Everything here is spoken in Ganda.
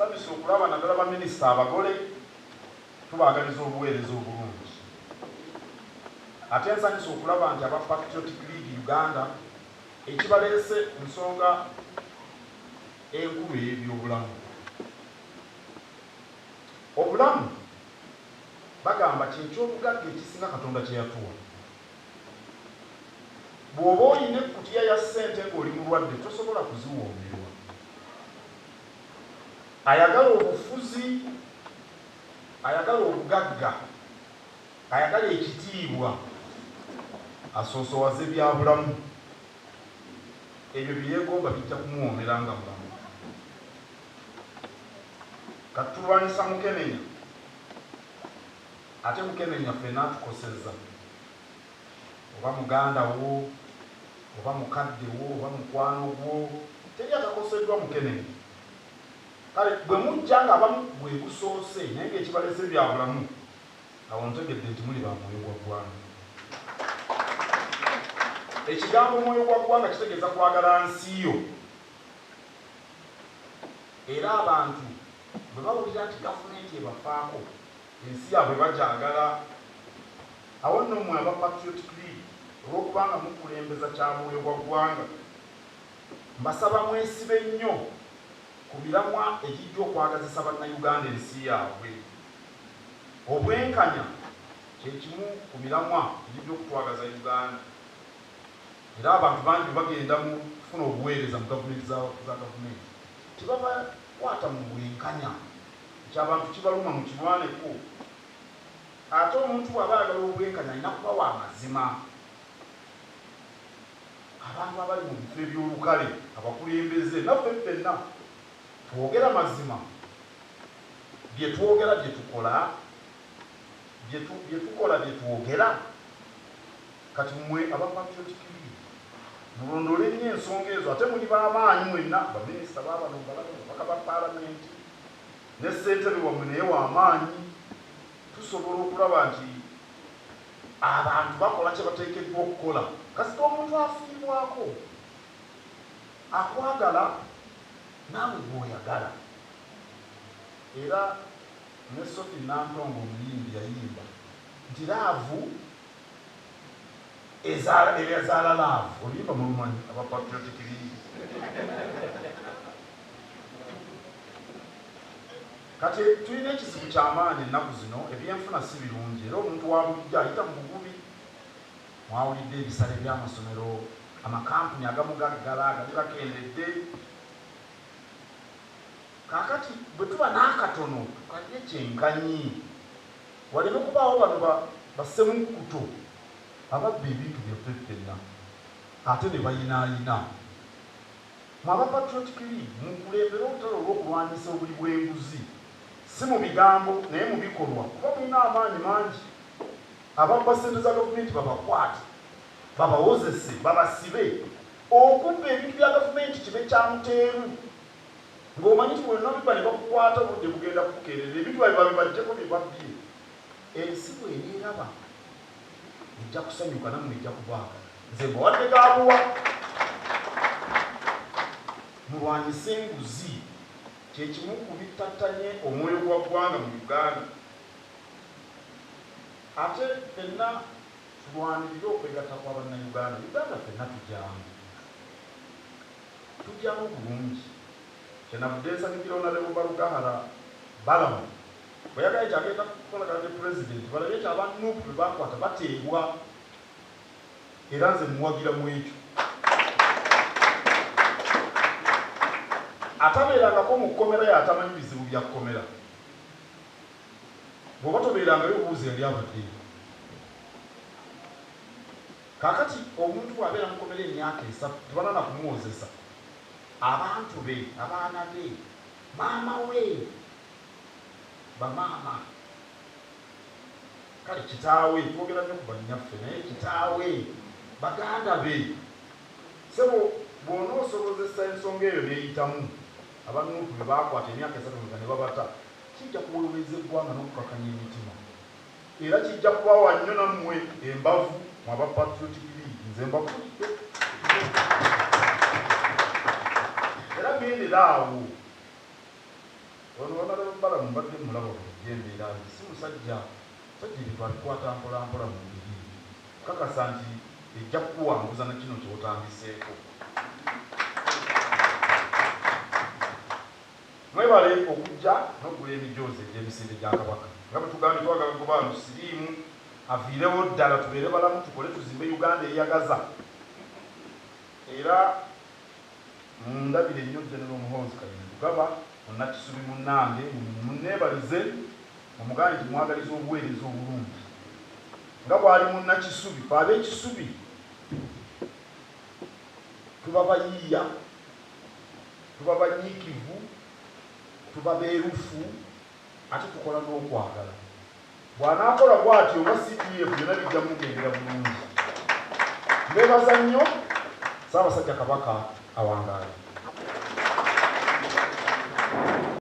Nsanyuse okulaba naddala baminisita abagole, tubaagaliza obuweereza obulungi. Ate nsanyuse okulaba nti aba Patriotic League Uganda ekibaleese nsonga enkulu ey'ebyobulamu. Obulamu bagamba kye ky'obugagga ekisinga Katonda kye yatuwa. Bw'oba olina ekkutiya ya ssente ng'oli mulwadde tosobola kuziwoomerwa. Ayagala obufuzi, ayagala obugagga, ayagala ekitiibwa asoosowaze byabulamu. Ebyo bye yeegomba bijja kumuwoomera nga mulamu. Kati tulwanyisa mukenenya ate mukenenya ffenna atukosezza. Oba muganda wo, oba mukadde wo, oba mukwano gwo, teri atakoseddwa mukenenya. Kale bwe mujja ng'abamu gwe gusoose naye ng'ekibaleese bya bulamu, awo ntegedde nti muli ba mwoyo gwa ggwanga. Ekigambo mwoyo gwa ggwanga kitegeeza kwagala nsi yo. Era abantu bwe bawulira nti gavumenti ebafaako, ensi yaabwe bagyagala. Awo nno mmwe aba Patriotic League olw'okubanga mukulembeza kya mwoyo gwa ggwanga, mbasaba mwesibe nnyo ku miramwa egijja okwagazisa Bannayuganda ensi yaabwe. Obwenkanya kye kimu ku miramwa egijja okutwagaza Uganda. Era abantu bangi bwe bagenda mu kufuna obuweereza mu gavumenti za gavumenti tebabakwata mu bwenkanya. Ekyo abantu kibaluma mukirwaneko. Ate omuntu bw'aba ayagala obwenkanya alina kuba wa mazima. Abantu abali mu bifo eby'olukale, abakulembeze naffe ffenna twogera mazima? Bye twogera bye tukola? Bye tukola bye twogera? Kati mmwe aba Patriotic League mulondoole nnyo ensonga ezo ate muli ba maanyi mwenna, baminisita baabano mbalaba, ababaka ba Palamenti ne ssentebe wammwe naye wa maanyi, tusobola okulaba nti abantu bakola kye bateekeddwa okukola. Kasita omuntu afiibwako, akwagala naawe gw'oyagala. Era ne Sophie Nantongo omuyimbi yayimba nti laavu ezaala laavu. Oluyimba mulumanyi aba Patriotic League? Kati tulina ekizibu kya maanyi ennaku zino, ebyenfuna si birungi era omuntu wa bulijjo ayita mu bugubi. Mwawulidde ebisale by'amasomero, amakampuni agamu gaggala, agamu gakendedde. Kaakati bwe tuba n'akatono tukalye kyenkanyi, waleme kubaawo bano ba bassemukkuto ababba ebintu byaffe ffenna ate ne bayinaayina. Mwe aba Patriotic League mukulembere olutalo olw'okulwanyisa obuli bw'enguzi, si mu bigambo naye mu bikolwa kuba mulina amaanyi mangi. Ababba ssente za gavumenti babakwate, babawozese, babasibe. Okubba ebintu bya gavumenti kibe kya muteeru ng'omanyi nti bw'onoobibba ne bakukwata obudde bugenda kukukeerera ebintu babe babibaggyeko bye babbye. Ensi bw'eneeraba ejja kusanyuka nammwe ejja kubaagala. Nze mbawadde ga buwa. Mulwanyise enguzi, kye kimu ku bittattanye omwoyo gwa ggwanga mu Uganda. Ate ffenna tulwanirire okwegatta kwa Bannayuganda. Uganda ffenna tugyamu. Tugyamu bulungi. Kyenavudde nsanyukira Honourable Barugahara Balaam bwe yagambye nti agenda kukolagana ne Pulezidenti balabe nti aba nup be bakwata bateebwa era nze muwagira mwekyo. Atabeerangako mu kkomera y'atamanyi bizibu bya kkomera. Bw'oba tobeerangayo buuza eyali abaddeyo. Kaakati omuntu bw'abeera mu kkomera emyaka esatu tebanaba na kumuwozesa, abantu be, abaana be, maama we, bamaama, kale kitaawe, twogera nnyo ku bannyaffe naye kitaawe, baganda be, ssebo bw'onoosobozesa ensonga eyo n'eyitamu, aba nup be baakwata emyaka esatu emabega ne babata, kijja kuweweeza eggwanga n'okukakanya emitima. Era kijja kubawa nnyo nammwe embavu mwe aba Patriotic League, nze mbabuulidde. Era gendera awo. Ono Honorable Balamu mbadde mulaba bulijjo embeera ze, si musajja musajja, ebintu abikwata mpola mpola mu ngeri eyo. Kakasa nti ejja kukuwanguza na kino ky'otandiseeko. Mwebale okujja n'okugula emijoozi egy'emisinde gya Kabaka. Nga bwe tugambye twagala kugoba wano siriimu aviirewo ddala tubeere balamu tukole tuzimbe Uganda eyeyagaza. Era mundabire nnyo General Muhoozi Kainerugaba Munnakisubi munnange munneebalize mumugambe nti mwagaliza obuweereza obulungi nga bw'ali Munnakisubi. Ffe ab'e Kisubi tuba bayiiya, tuba banyiikivu, tuba beerufu ate tukola n'okwagala. Bw'anaakola bw'atyo nga CDF byonna bijja kumugendera bulungi. Mbeebaza nnyo. Ssaabasajja Kabaka awangaale.